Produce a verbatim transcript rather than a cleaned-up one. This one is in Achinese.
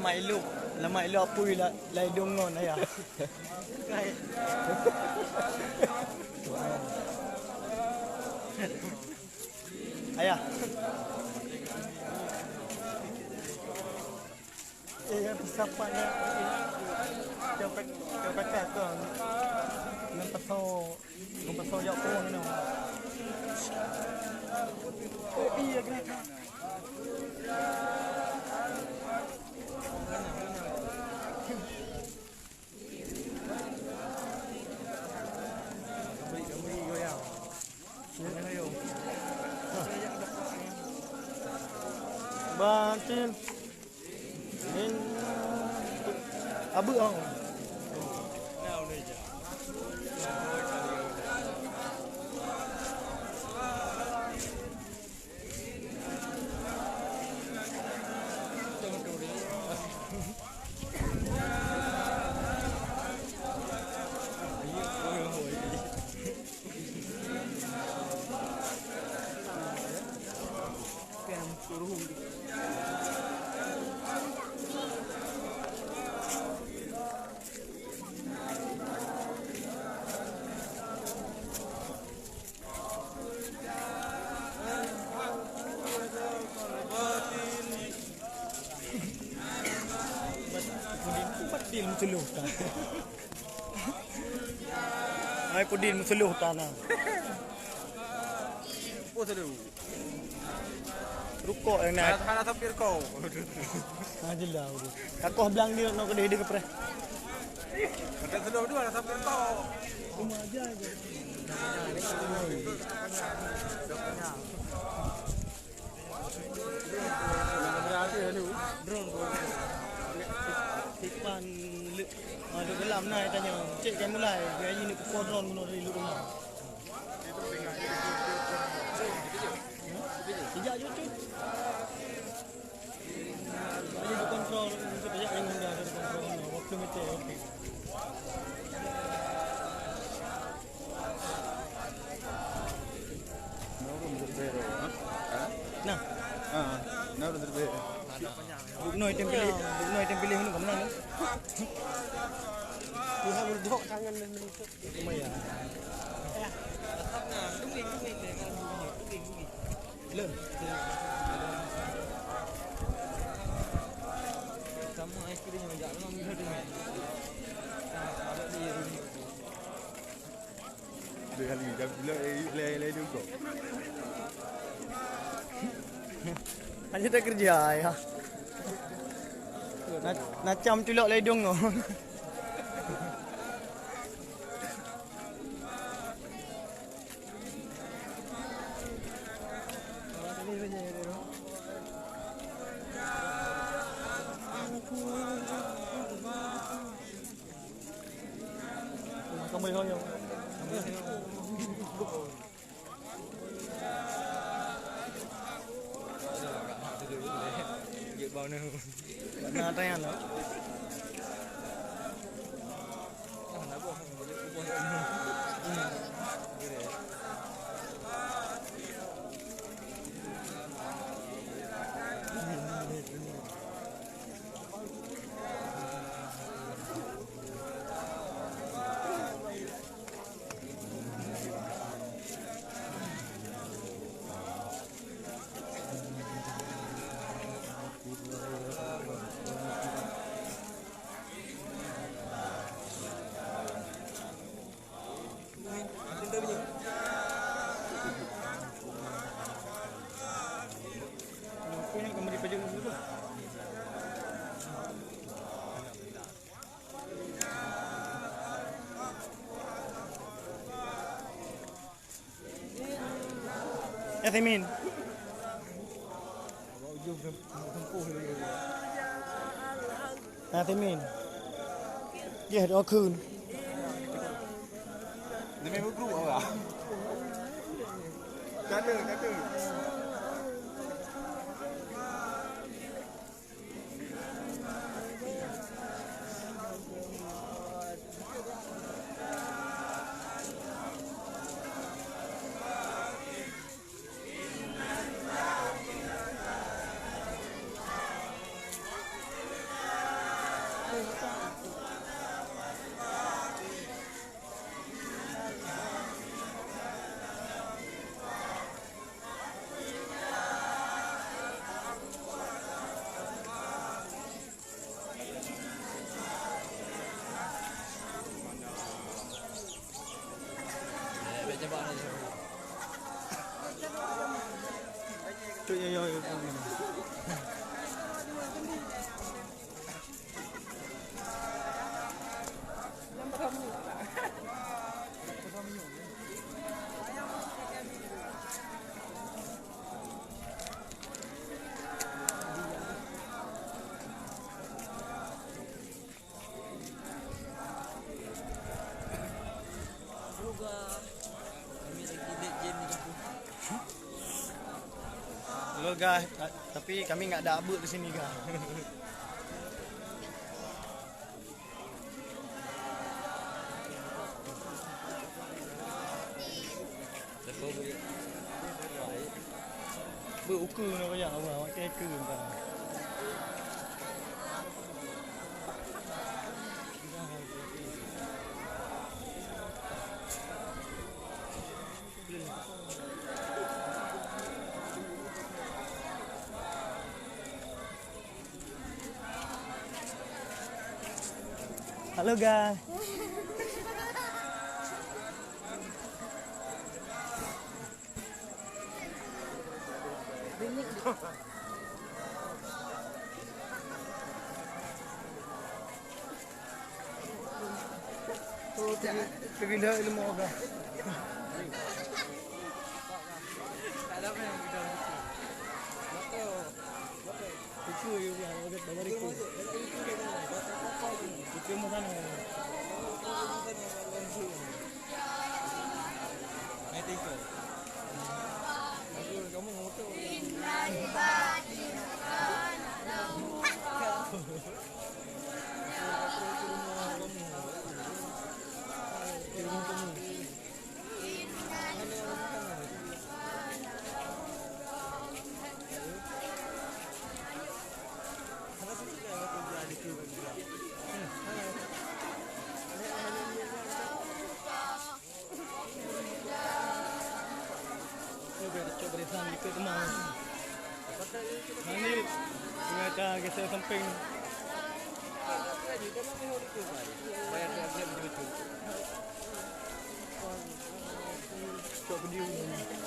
Mak ilok, mak ilok apui la-, lai dong ngon ayah. Ayah. Eh, ya, pesawat ya. Jauh pek-, jauh pekak tu. Nang pesawat. Ngon pasang jak puang nyoe. Oh, iya, kena. Batin. Min abeuk hong. Pudin, pudin meuseuluh tan. Hai pudin meuseuluh tan, ah. Oh, seuluh. Rukok nyang na. Hana, hana sampai rukok. Ha, jeulaih. Kakoh blang dia nak kedai dia kepreh. Ada seuluh dua, hana sampai rukok. Rumah aja aja. Tipan le-, ah, duduk dalam na, tanya. Cek kan mulai, gaji ni pukul drone bunuh dari luar rumah. Sejak YouTube. Ini dikontrol, untuk sejak yang muda dikontrol. Waktu mete, waktu. Nah. Ah, nah, udah terbaik. Buknoe tem pilih, buknoe tem pilih nu kamu nang. Tuhan berdok tangan dan menutup. Lumayan. Lem. Sama es krim yang jak lom dia tu. Ada di rumah. Dua kali, jam pula, eh, lain, lain juga. Hanya tak kerja, ya. Na, na cam culok ledong tu. Kamu yang Nah, tanya lo. Yasemin. Yasemin. Dia ada kheun. Demi bukru awak. Kada, kada. Halo guys, ta-, tapi kami nggak ada abut di sini guys. Beuh, ukeue na kaya Allah, makai keue entah. Halo guys. Keubilang ilmu agama. Ni, dah cok barisan dikit teman. Ni, tinggal dah geser samping. Bayar dia, dia betul-betul. Cok video ni.